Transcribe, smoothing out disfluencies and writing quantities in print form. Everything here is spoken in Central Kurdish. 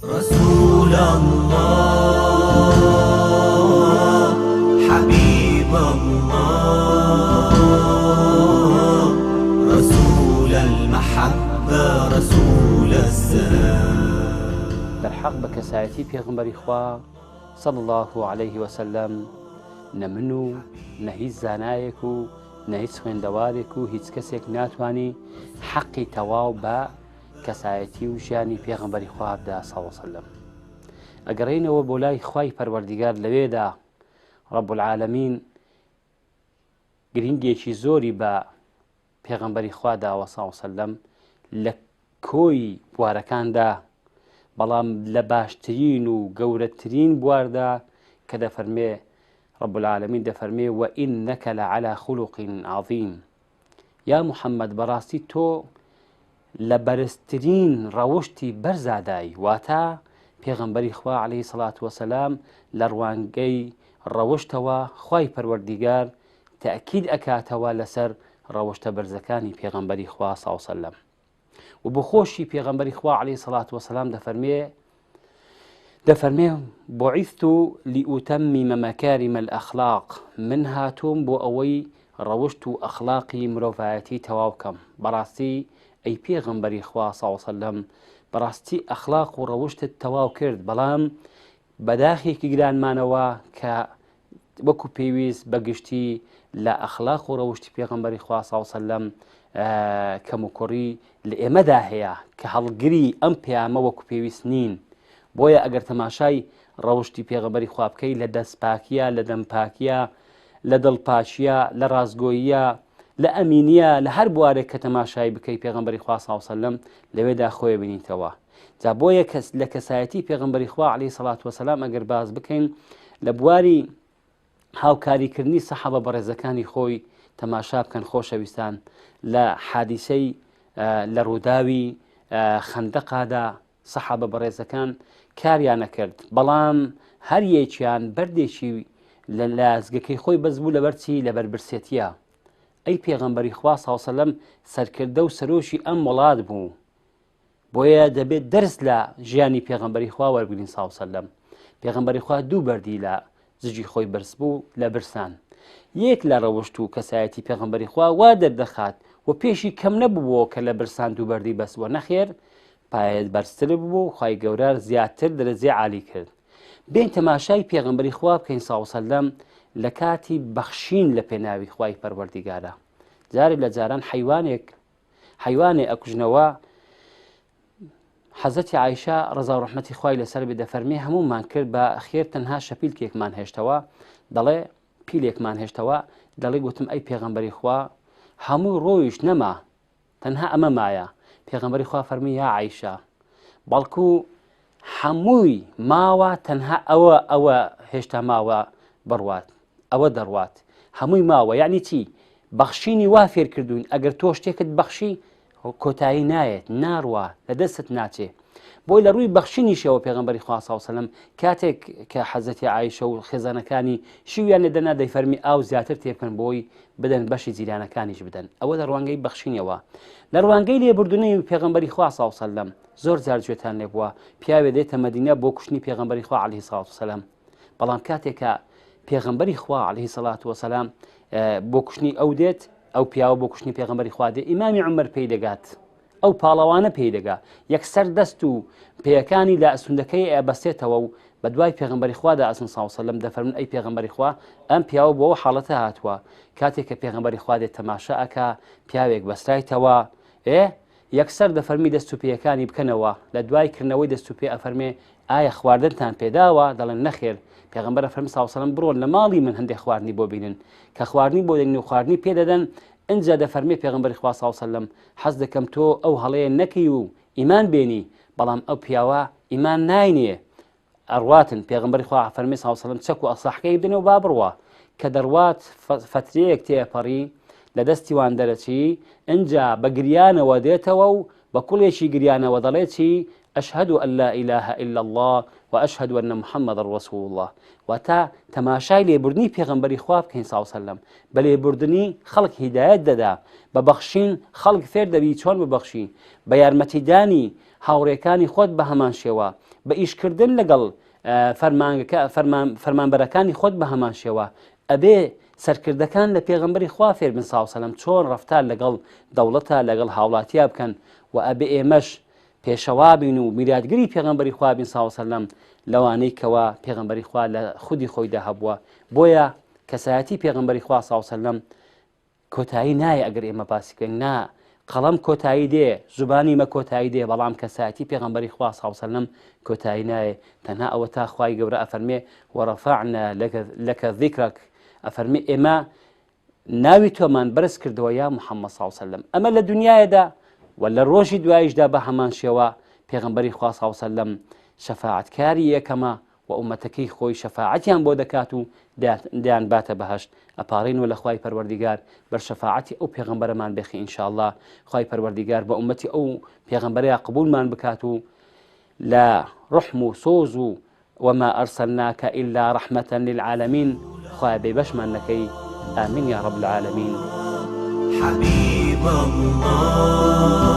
رسول اللە حبیب اللە رسول المحبە رسول السلام. دەرحەق بە کەسایەتی پێغەمبەری خوا صلی اللە علیه وسلم نە من و نە هیچ زانایەک و نە هیچ خوێندەوارێک و هیچ کەسێک ناتوانی حەقی تەواو بە کەسایەتی و ژیانی پێغەمبەری خوا بدا صلی وسلم ئەگەڕێینەوە بۆ لای خوای پەروەردیگار لەوێدا رب العالمین گرنگێکی زۆری بە پێغەمبەری خوا داوە صلی وسلم لە کۆی بوارەکاندا بەڵام لە باشترین و گەورەترین بواردا کە دەفەرمێ رب العالمین دەفەرمێ وإنك لعلى خلق عظیم یا محمد بەڕاستی تۆ لە بەرزترین ڕەوشتی بەرزادای واتە پێغەمبەری خوا عەلەیهی سەڵات وەسەلام لە ڕوانگەی ڕەوشتەوە خوای پەروەردیگار تەئکید ئەکاتەوە لەسەر ڕەوشتە بەرزەکانی پێغەمبەری خوا صلی وسلم و بۆ خۆشی پێغەمبەری خوا عەلەیهی سەڵات وەسەلام دەفەرمێ دەفەرمێ بعثت لأتمم مكارم الأخلاق من هاتووم بۆ ئەوەی ڕەوشت و ئەخلاقی مرۆڤایەتی تەواو کەم بەڕاستی ئەی پێغەمبەری خوا صلی وسلم بەڕاستی ئەخلاق و ڕەوشتت تەواو کرد بەڵام بەداخێکی گرانمانەوە کە وەکو پێویست بە گشتی لە ئەخلاق و ڕەوشتی پێغەمبەری خوا صلی وسلم کەموکوڕی لە ئێمەدا هەیە کە هەڵگری ئەم پەیامە وەکو پێویست نین بۆیە ئەگەر تەماشای ڕەوشتی پێغەمبەری خوا بکەی لە دەستپاکیە لە دەمپاکیە لە دڵپاکیە لە ڕاستگۆییە لە ئەمینیە لە هەر بوارێک کە تەماشای بکەی پێغەمبەری خوا صلی وسلم لەوێدا خۆی بینیتەوە جا بۆیە کەس لە کەسایەتی پێغەمبەری خوا عەلەیهی سەڵات وەسەلام ئەگەر باس بکەین لە بواری هاوکاریکردنی سەحابە بەڕێزەکانی خۆی تەماشا بکەن خۆشەویستان لە حادیسەی لە ڕووداوی خەندەقادا سەحابە بەڕێزەکان کاریانە کرد بەڵام هەر یەکیان بەردێکی لە لازگەکەی خۆی بەس بوو لەبەرچی لەبەر برسێتیە ئەی پێغەمبەری خوا ساوسەلم سەرکردە و سەرۆکی ئەم وڵات بوو بۆیە دەبێت دەرس لە ژیانی پێغەمبەری خوا وەربگرین صلی وسلم پێغەمبەری خوا دوو بەردی لە زجی خۆی بەرز بوو لە برسان یەک لە ڕەوشت و کەسایەتی پێغەمبەری خوا وا دەردەخات و پێشی کەم نەبووەوە کە لە برسان دوو بەردی بەس وە نەخێر پایەت بەرزتر بوو خوای گەورە زیاتر دەرەجەی عالی کرد بێن تەماشای پێغەمبەری خوا بکەین صلی وسلم لە کاتی بەخشین لە پێناوی خوای پەروەردیگارە جارێ لە جاران حیوانێک حەیوانێ ئەکوژنەوە حەزەتی عیشە ڕەزا و ڕەحمەتی خوای لەسەر بێ دەفەرمێ هەموومان کرد بە خێر تەنها شەپیلکێکمان هێشتەوە دەڵێ پیلێکمان هێشتەوە دەڵێ گوتم ئەی پێغەمبەری خوا هەموو ڕۆیش نەما تەنها ئەمە مایە پێغەمبەری خوا فەرمی یا عیشە بەڵکو هەمووی ماوە تەنها ئەوە ئەوە هێشتا ماوە بڕوات ئەوە دەڕوات هەمووی ماوە یعنی چی بەخشینی وا فێر کردوین ئەگەر تۆ شتێکت بەخشی کۆتایی نایەت ناڕوا لە دەستت ناچێ بۆی لە ڕووی بەخشینیشەوە پێغمبەری خوا ساوسلم کاتێک کە حەزەتی عیشە و خێزانەکانی شیویان لە دەنا دەیفەرمی ئاو زیاتر تێبکەن بۆی بدەن بەشی جیرانەکانیش بدەن ئەوە لە ڕوانگەی بەخشینەوە لە ڕوانگەی لێبوردنەی پێغمبەری خوا ساوسلم زۆر جار گوێتان لێبووە پیاوێ دێتە مەدینە بۆ کوشتنی پێغەمبەری خوا عەلەیهی سڵات وسەلام بەڵام کاتێک کە پێغەمبەری خوا عەلەیهی سڵات وسەلام بۆ کوشتنی ئەو دێت ئەو پیاوە بۆ کوشتنی پێغەمبەری خوا دێ ئیمامی عومەر پێی دەگات ئەو پاڵەوانە پێی دەگا یەکسەر دەست و پێیەکانی لە ئەسوندەکەی ئەبەستێتەوە و بە دوای پێغەمبەری خوادا ئەسن ساوسەلم دەفەرمون ئەی پێغەمبەری خوا ئەم پیاوە بۆ حاڵەتە هاتووە کاتێک کە پێغەمبەری خوا دێت تەماشا ئەکا پیاوێک بەسترایتەوە ئێ یەکسەر دەفەرمی دەست و پێیەکانی بکەنەوە، لە دوای کردنەوەی دەست و پێ ئەفەرمێ، ئایا خواردنتان پێداوە؟ دەڵێن، نەخێر، پێغەمبەر ئەفەرمی صلی وسلم بڕۆن لە ماڵی من هەندێ خواردنی بۆ بینن، کە خواردنی بۆ دەنین و خواردنی پێ دەدەن، ئنجا دەفەرمێ پێغەمبەری خوا صلی وسلم، حەز دەکەم تۆ ئەو هەڵەیە نەکەی و ئیمان بێنی، بەڵام ئەو پیاوە ئیمان ناینێ، ئەڕواتن، پێغەمبەری خوا ئەفەرمێ صلی وسلم چەک و ئەسڵەحەکەی بدەنێ و با بڕوا، کە دەڕوات فەترەیەک تێئەپەڕی لە دەستی وان دەرەچی، ئنجا بە گریانەوە دێتەوە و بە کوڵێکی گریانەوە دەڵێ چی، اشهد ان لا اله الا اللە و اشهد ان محمدا رسول اللە، واتە تەماشای لێبوردنی پێغەمبەری خوا بکەین صلی وسلم، بە لێبوردنی خەڵک هیدایەت دەدا، بە بەخشین خەڵک فێر دەبی چۆن ببەخشی، بە یارمەتیدانی هاوڕێکانی خۆت بە هەمان شێوە. بە ئیشکردن لەگەڵ فەرمانگەکە فەرمانبەرەکانی خۆت بە هەمان شێوە ئەبێ سەرکردەکان لە پێغەمبەری خوا فێر بن صلی سەلام چۆن ڕەفتار لەگەڵ دەوڵەتە لەگەڵ هاوڵاتیا بکەن و ئەبێ ئێمەش پێشەوا بین و میراتگری پێغەمبەری خوا بین صلی سەلام لەوانەی کەوا پێغەمبەری خوا لە خودی خۆیدا هەبووە بۆیە کەسایەتی پێغەمبەری خوا صلی سەلام کۆتایی نایە ئەگەر ئێمە باسی بکەین نا قەڵەم کۆتایی دێ زوبانی مە کۆتایی دێ بەڵام کەسایەتی پێغەمبەری خوا صلی وسلم کۆتایی نایێ تەنها ئەوە تا خوای گەورە ئەفەرمێ ورفعنا لك ذکرک ئەفەرمێ ئێمە ناوی تۆمان بەرز کردەوە یا محەممەد صلی وسلم ئەمە لە دنیادا و لە ڕۆژی دواییشدا بە هەمان شێوە پێغەمبەری خوا صلی وسلم شەفاعەتکاری یەکەمە و ئوممەتەکەی خۆی شەفاعەتیان بۆ دەکات و دەیانباتە بەهەشت، ئەپاڕێینەوە لە خوای پەروەردیگار بەر شەفاعەتی ئەو پێغەمبەرەمان بێخی ان شاء اللە خوای پەروەردیگار بە ئوممەتی ئەو پێغەمبەرەیا قبوڵمان بکات و لە ڕەحم و سۆز و وما أرسلناك إلا رحمة للعالمين خوایە بێبەشمان نەکەی آمین یا رب العالمین. حبیب الله.